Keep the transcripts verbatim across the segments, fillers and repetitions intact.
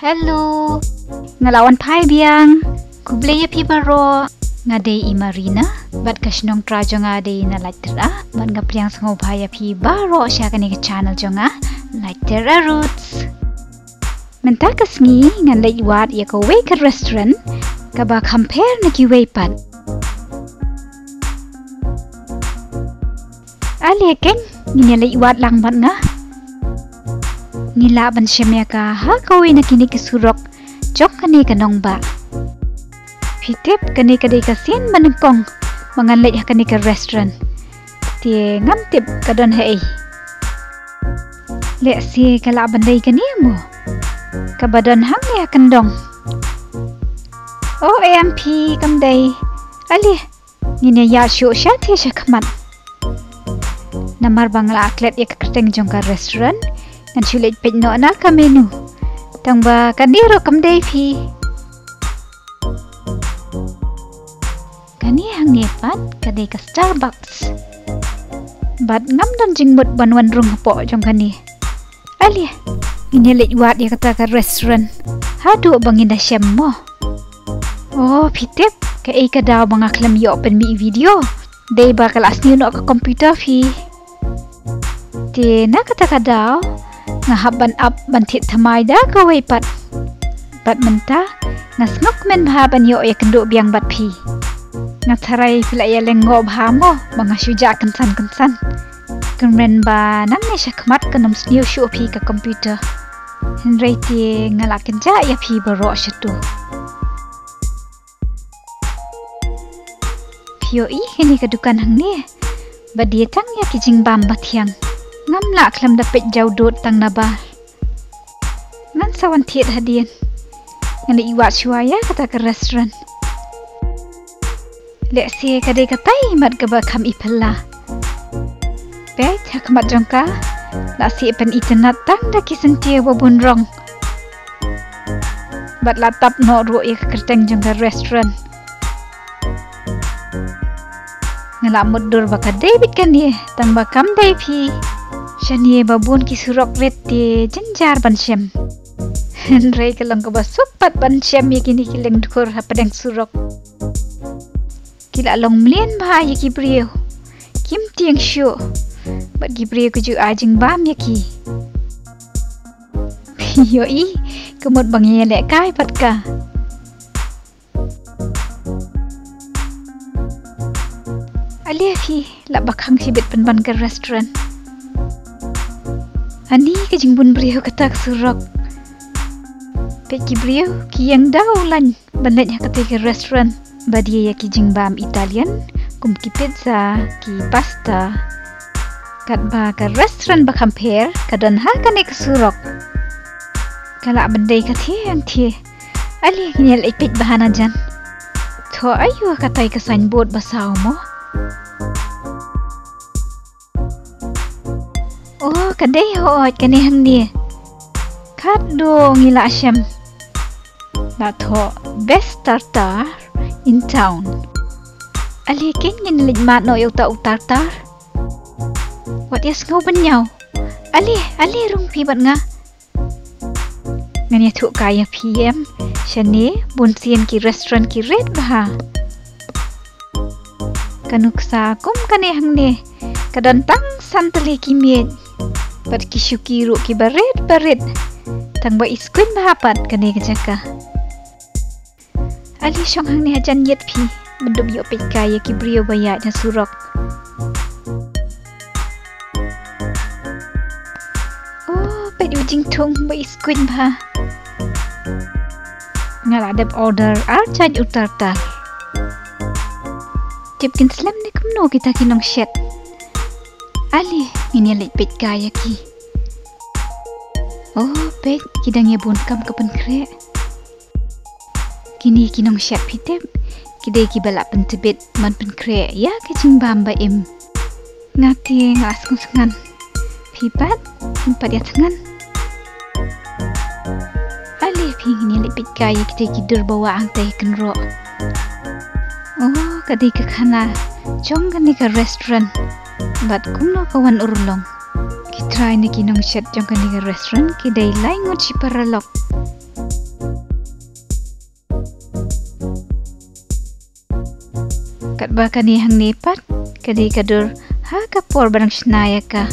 Hello. Nga la wan phai biang. Khublei ïa phi baroh. Nga dei i Marina. Bad ka shnong trai jong nga dei na Laittera. Bad nga pdiang sngewbha ïa phi baroh sha kane ka channel jong nga, Laittera Roots. Mynta ka sngi ngan leit wad ïa kawei ka restaurant kaba kham pher na kiwei pat. Ale keiñ, ngin ïa leit wad lang bad nga. Ngi lah ban shem ïa ka ha kawei na kine ki surok jong kane ka nongbah. Phi tip kane ka dei ka sien ba nyngkong ba ngan leit ha kane ka restaurant. Te ngam tip ka don haei. Lehse ka lah ban dei kane mo. Kaba don hangne ha kyndong. O em phi, kam dei. Ale, ngin ïa ïaid shuh shatei sha khmat. Namar ba nga la klet ïa ka kyrteng jong ka restaurant, ngan shu leit peit noh na ka menu. Tang ba kane ruh kam dei phi. Kane hangne pat ka dei ka Starbucks. Bad ngam don jingmut ban wan rung hapoh jong kane. Ale, ngin ïa leit wad ïa kata ka restaurant haduh ba ngin da shem mo. O phi tip, kaei ka daw ba nga khlem ïoh pynmih video? Dei ba ka la sniew noh ka computer phi. Te na kata ka daw nga hap ban ap ban thied thymmai da kawei pat. Bad mynta nga sngewkmen bha ban ïoh ïakynduh biang bad phi. Nga tharai phi la ïa lyngngoh bha mo ba nga shu jah kynsan kynsan. Kynmaw ba nangne sha khmat kan ym sniew shuh phi ka computer. Hynrei te nga la kynjah ïa phi baroh shato. Phi ïohi kane ka dukan hangne ba die tang ïa ki jingbam ba thiang. Ngam lah khlem da peit jaw dud tang nabar. Ngan sa wan thied hadien. Ngan ïa wad shuwa ïa kata ka restaurant. Lehse ka dei katai mat kaba kham i phylla. Peit ha khmat jong ka, la sih pynitynnad tang da ki syntiew ba bun rong. Bad la tap noh ruh ïa ka kyrteng jong ka restaurant. Nga la mutdur ba ka dei beit kane, tang ba kam dei phi. Shane ba bun ki surok rit te jynjar ban shem. Hynrei ka long kaba suk pat ban shem ïa kine ki lyngdkhur hapdeng surok. Ki la long mlien bha ïa ki briew. Kim tieng shuh. Bad ki briew ki ju ai jingbam ïa ki. Phi ïohi, ka mut ba ngi ïalehkai bad ka. Ale phi, lah ba khang shibit pynban ka restaurant. Ani ka jingbun briew kata ka surok. Peit ki briew ki ïeng da u lain ban leit ha kata ka restaurant ba die ïa ki jingbam Italian, kum ki pizza, ki pasta. Katba ka restaurant ba kham pher ka don ha kane ka surok. Ka lah ban dei ka thiang thiang. Ale ngin ïa leit peit bha na jan. Thoh aiu katai ka signboard ba saw mo. Oh, ka dei hooid kane hangne. Khatduh ngi la shem. La thoh best tartar in town. Ale keiñ ngin leit mad noh ïa uta u tartar. Wat ïa sngew ban ñiew. Ale, ale rung phi bad nga. Ngan ïathuh kai ïa phi em, shane bun sien ki restaurant ki rit bha. Ka nuksa kum kane hangne ka don tang san tylli ki miej bad ki shuki ruh kiba rit ba rit. Tang ba i skuiñ bha pat kane ka jaka. Ale shong hangne hajan ïit phi ban dup ïoh peit kai ïa ki briew ba ïaid ha surok. Oh, peit u jingthung ba i skuiñ bha. Nga la dep order ar jait u tartar. Tip kin slem ne kumno kita ki nongshet. Ale ngin ïa leit peit kai ïa ki. Oh, peit ki dang ïa bun kam ka pynkhreh. Kine ki nongshet phi tip, ki dei kiba la pyntbit ban pynkhreh ïa ka jingbam ba im. Nga te nga sngew sngan. Phi pat, phi pat ïa sngan. Ale phi ngin ïa leit peit kai ïa kita ki dur ba wah hangtai kynroh. Oh, ka dei ka khana jong kane ka restaurant. Bad kumno ka wan urlong. Ki trai ne ki nongshet jong kane ka restaurant ki dei lai ngut shi paralok. Katba kane hangne pat ka dei ka dur ha ka por ba dang shna ïa ka.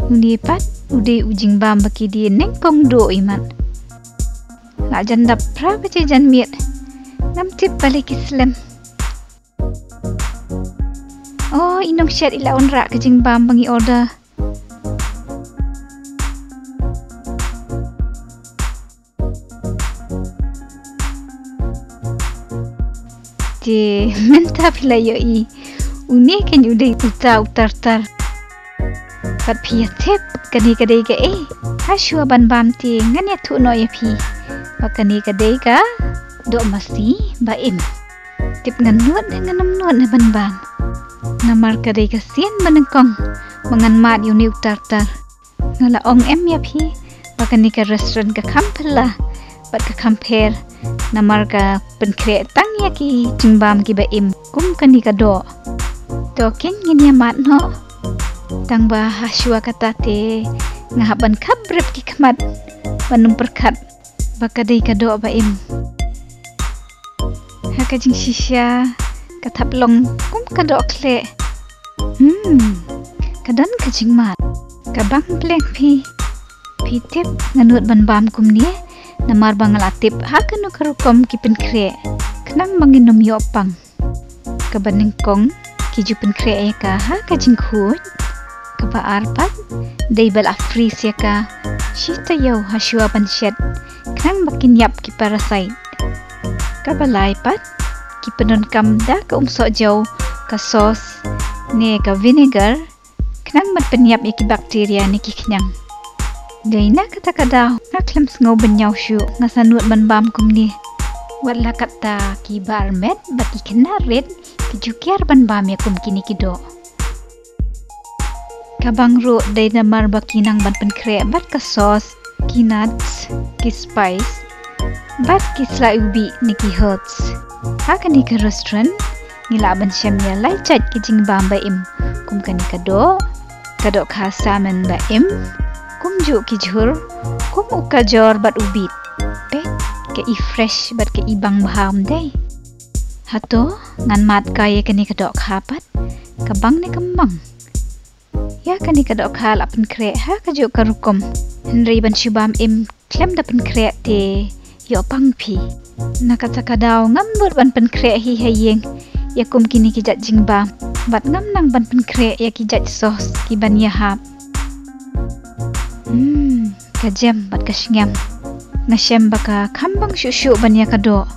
Une pat u dei u jingbam ba ki die nyngkong duh i mat. La jan dap phra baje janmiet. Ngam tip balei ki slem. Oh, i nongsiat i la wanrah ka jingbam ba ngi order. Te mynta phi la ïohi, une kein u dei uta u tartar. Pat phi ïa tip kane ka dei kaei? Ha shuwa ban bam te ngan ïathuh noh ïa phi ba kane ka dei ka doh masi ba im. Tip ngan nud ne ngan ym nud ne ban bam? Namar ka dei ka sien ba nyngkong ba ngan mad ïa une u tartar. Nga la ong em ïa phi ba kane ka restaurant ka kham phylla bad ka kham pher, namar ka pynkhreh tang ïa ki jingbam kiba im kum kane ka doh. To kein ngin ïa mad noh. Tang ba ha shuwa kata te nga hap ban khap brep ki khmat ban ym pyrkhat ba ka dei ka doh ba im. Ha ka jingshisha ka thap long kum ka doh khleh. Hmm, ka don ka jingmad. Ka bang blek phi. Phi tip nga nud ban bam kumne namar ba nga la tip ha kano ka rukom ki pynkhreh khnang ba ngin ym ïoh pang. Kaba nyngkong ki ju pynkhreh ïa ka ha ka jingkhuid. Kaba ar pat dei ba la freeze ïa ka shi taïew ha shuwa ban shet khnang ba kin ïap ki parasite. Kaba lai pat ki pyndonkam da ka um sohjaw, ka sauce ne ka vinegar khnang ban pynïap ïa ki bacteria ne ki khñiang. Dei na kata ka daw nga khlem sngew ban ñiaw shuh, nga sa nud ban bam kumne. Wat la katta ki ba armet bad ki khynnah rit ki ju kiar ban bam ïa kum kine ki doh. Ka bang ruh dei namar ba ki nang ban pynkhreh bad ka sauce, ki nuts, ki spice bad ki slai ubi ne ki herbs. Ha kane ka restaurant ngi lah ban shem ïa lai jait ki jingbam ba im kum kane ka doh, ka dohkha salmon ba im, kumjuh ki jhur kum u kajor bad u beet. Peit ka i fresh bad ka i bang bha, ym dei? Hato ngan mad kai ïa kane ka dohkha pat? Ka bang ne kam bang? Ïa kane ka dohkha la pynkhreh ha kajuh ka rukom, hynrei ban shu bam im khlem da pynkhreh te ïoh pang phi. Na kata ka daw ngam nud ban pynkhreh hi ha ïing ïa kum kine ki jait jingbam bad ngam nang ban pynkhreh ïa ki jait sauce ki ban ïahap. Hmm, ka jem bad ka sngem. Nga shem ba ka kham bang shuh shuh ban ïa ka doh.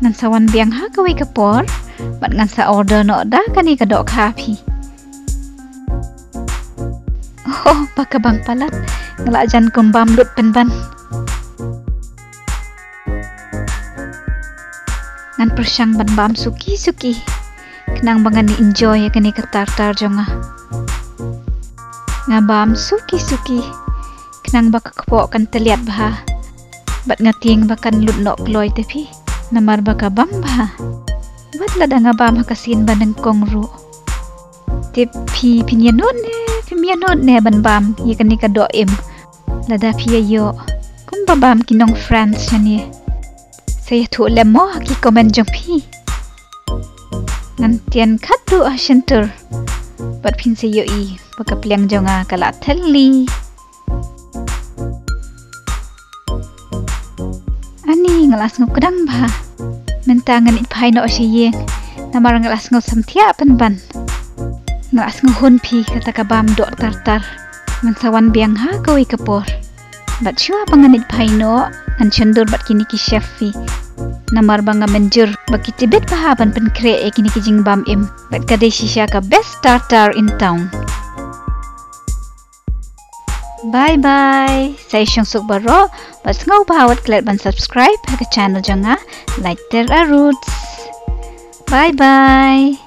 Ngan sa wan biang ha kawei ka por bad ngan sa order noh da kane ka dohkha phi. Oh, ba ka bang palat, nga la jan kum bam lut pynban. Ngan pyrshang ban bam suki suki khnang ba ngan enjoy ïa kane ka tartar jong nga. Nga bam suki suki khnang ba ka kpoh kan tylliat bha bad nga tieng ba kan lut noh kloi te phi namar ba ka bang bha. Wat lada nga bam ha ka sien ba nyngkong ruh. Te phi, phin ïa nud ne phim ïa nud ne ban bam ïa kane ka doh im? Lada phi ïa ïoh kumba bam ki nong France shane, sa ïathuh lem mo ha ki comment jong phi. Ngan tian khatduh ha shyntur bad phin sa ïohi ba ka pliang jong nga ka la thylli. Ani, nga la sngew kdang bha. Mynta ngan ïa phai noh sha ïing namar nga la sngew samthiah pynban. Nga la sngew hun phi kata ka bam doh tartar. Ngan sa wan biang ha kawei ka por. Bad shuwa ba ngan ïa phai noh ngan shon dur bad kine ki chef phi. Namar ba nga mynjur ba ki tbit bha ban pynkhreh ïa kine ki jingbam im. Bad ka dei shisha ka best tartar in town. Bye bye. Sa ïa shong suk baroh bad sngewbha wat klet ban subscribe ha ka channel jong nga, Light Ter A Roots. Bye bye.